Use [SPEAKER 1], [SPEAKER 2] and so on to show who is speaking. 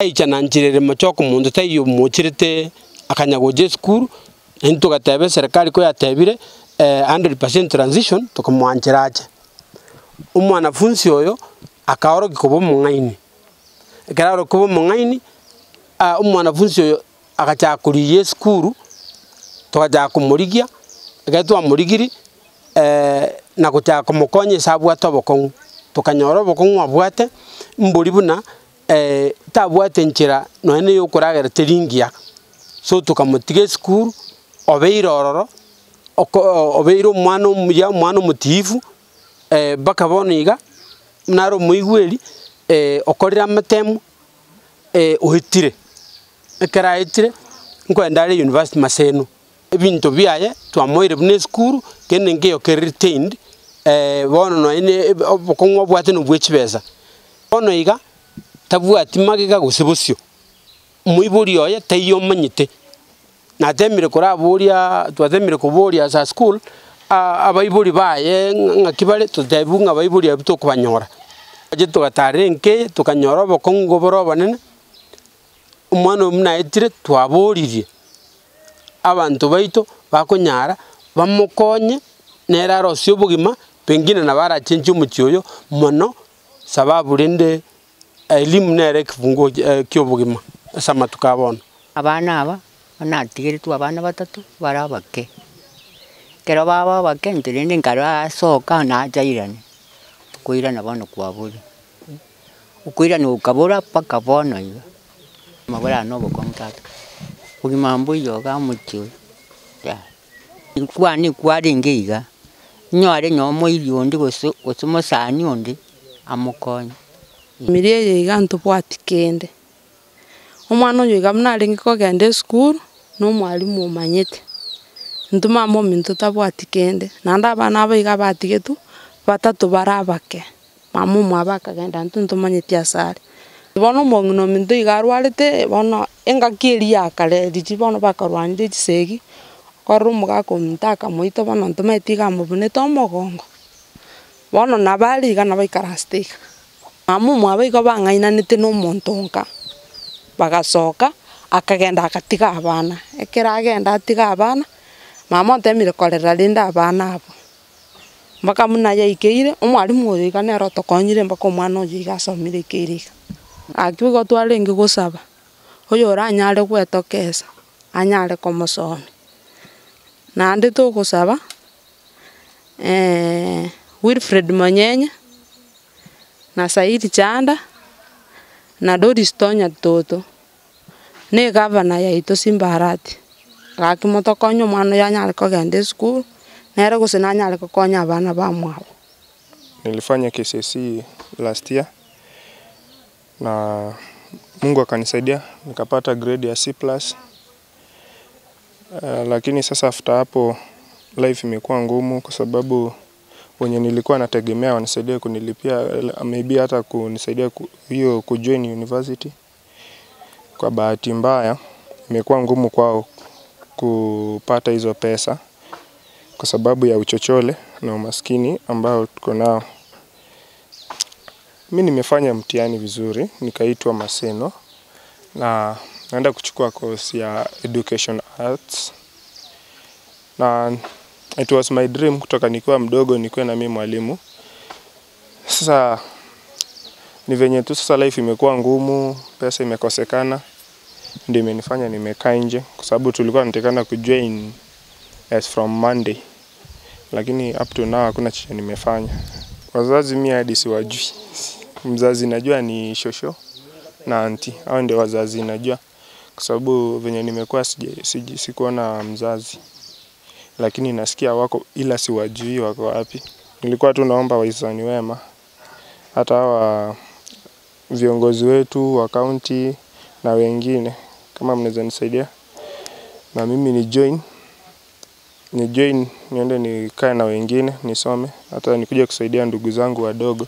[SPEAKER 1] Aichana nchera ere mochoko monto taiyo omocherete akanya gocha esukuru, naintwe togateba eserekari koyatebire 100% transition tokamwanchera ache. Omwanafunsi oyo akaorokia koba omong'aini, ekero aorokia koba omong'aini, omwanafunsi oyo agachaka korigia esukuru, togachaka komorigia, ekero twamorigirie na gochaka komokonya ase abwate obokong'u, tokanyora obokong'u abwate, mbori buna tabwate enchera nonye na eyokoragera teri ngiya, so tokamotiga esukuru, obeire ororo, oko obeire omwana omuya omwana omotiifu, mpaka bono iga, nare omoigweri okorire amatemu oetire, ekero aetire, nkoenda are university Maseno. Ebinto biaye twamoeire buna esukuru, kende nkeiyo kere retained, bono nonye na ebe obokong'u obwate na obwe chibesa. Bono iga, tabwati magega gose bosio, omoibori oye taiyo omanyete, natemire koraboriaa twatemire koboria as a school, abaibori baye ng'a ng'aki bare, totebiwu ng'a abaibori abwo tokobanyora. Togacha togatarera enka eye, tokanyora obokong'u igo bore obonene, omwana oyo buna aetire twaboririe, abanto baito bakonyara bamokonye, nere arosie obogima, pengine nabo arachenchie omochie oyo mono, sababu rende elimu nere ekefunguo kia obogima ase amatuko a bono.
[SPEAKER 2] Abana aba, natigeretwe abana batato bare abake, ekero baba abake inche rende nkarasoka nacha airane, okoirana bono kwaboria, okoirana gokabora mpaka bono iga, amabera aya na obokong'u tata, obogima mboiyo iga omochie oyo yaya. Nkwane kwarenge iga, nyore nonye omoiri onde gose gose omosani onde amokonye.
[SPEAKER 3] Familia eye iga ntobwati kende, omwana oyo iga buna arenge kogenda esukuru, na omwalimu omanyete, intwe mama ominto tabwati kende, naende abana aba iga batigetwe, batato bare abake, mama omwabo akagenda intwe ntomanyeti ase are. Bono omong'ina ominto iga arwarete, bono engaki eria ya kare riria bono bakarwanire chisegi, korora omogaka ominto akamoita bono ntomaeti iga amobunete omogongo, bono nabo are iga nabo aikaransete iga. Mama omwabo igo bang'ainanete na omonto nka, bagasoka, akagenda agatiga abana, ekero agenda atiga abana, mama otemire korera rende abana abwo. Mpaka buna yaikeire, omwalimu oyo iga nere otokonyire mpaka omwana oyo iga asomire ekeire iga. Gaki igo twarenge gosaba, oyo oranyare gwetokesa, anyare komosomia. Naende togosaba, Wilfred Monyenye, na Saidi Chanda, na Doris Tonya Toto, na egavana yaito Simba Arati, gaki motokonye omwana oyo anyare kogenda esukuru, nere gose nanyare gokonya abana bamwabo.
[SPEAKER 4] Nilifanya KCSE last year na Mungu akanisaidia nikapata grade ya C plus. Lakini sasa after hapo life imekuwa ngumu kwa sababu wenye nilikuwa nategemea wanisaidie kunilipia maybe hata kunisaidia hiyo kujoin university. Kwa bahati mbaya imekuwa ngumu kwao kupata hizo pesa kwa sababu ya uchochole na umaskini ambao tuko nao. Mi nimefanya mtihani vizuri, nikaitwa Maseno na naenda kuchukua course ya Education Arts. Na it was my dream kutoka nikiwa mdogo nikuwe na mimi mwalimu. Sasa ni venye tu sasa life imekuwa ngumu, pesa imekosekana, ndio imenifanya nimekaa nje kwa sababu tulikuwa tunatakikana kujoin as from Monday. Lakini up to now hakuna chenye nimefanya. Wazazi mi hadi siwajui. Mzazi najua ni shosho na auntie. Hao ndio wazazi najua kwa sababu venye nimekuwa sikuona mzazi. Lakini nasikia wako ila siwajui wako wapi. Nilikuwa tu naomba wahisani wema. Hata hawa viongozi wetu wa county na wengine kama mnaweza nisaidia na mimi ni join ni join niende nikae na wengine nisome hata nikuje kusaidia ndugu zangu wadogo.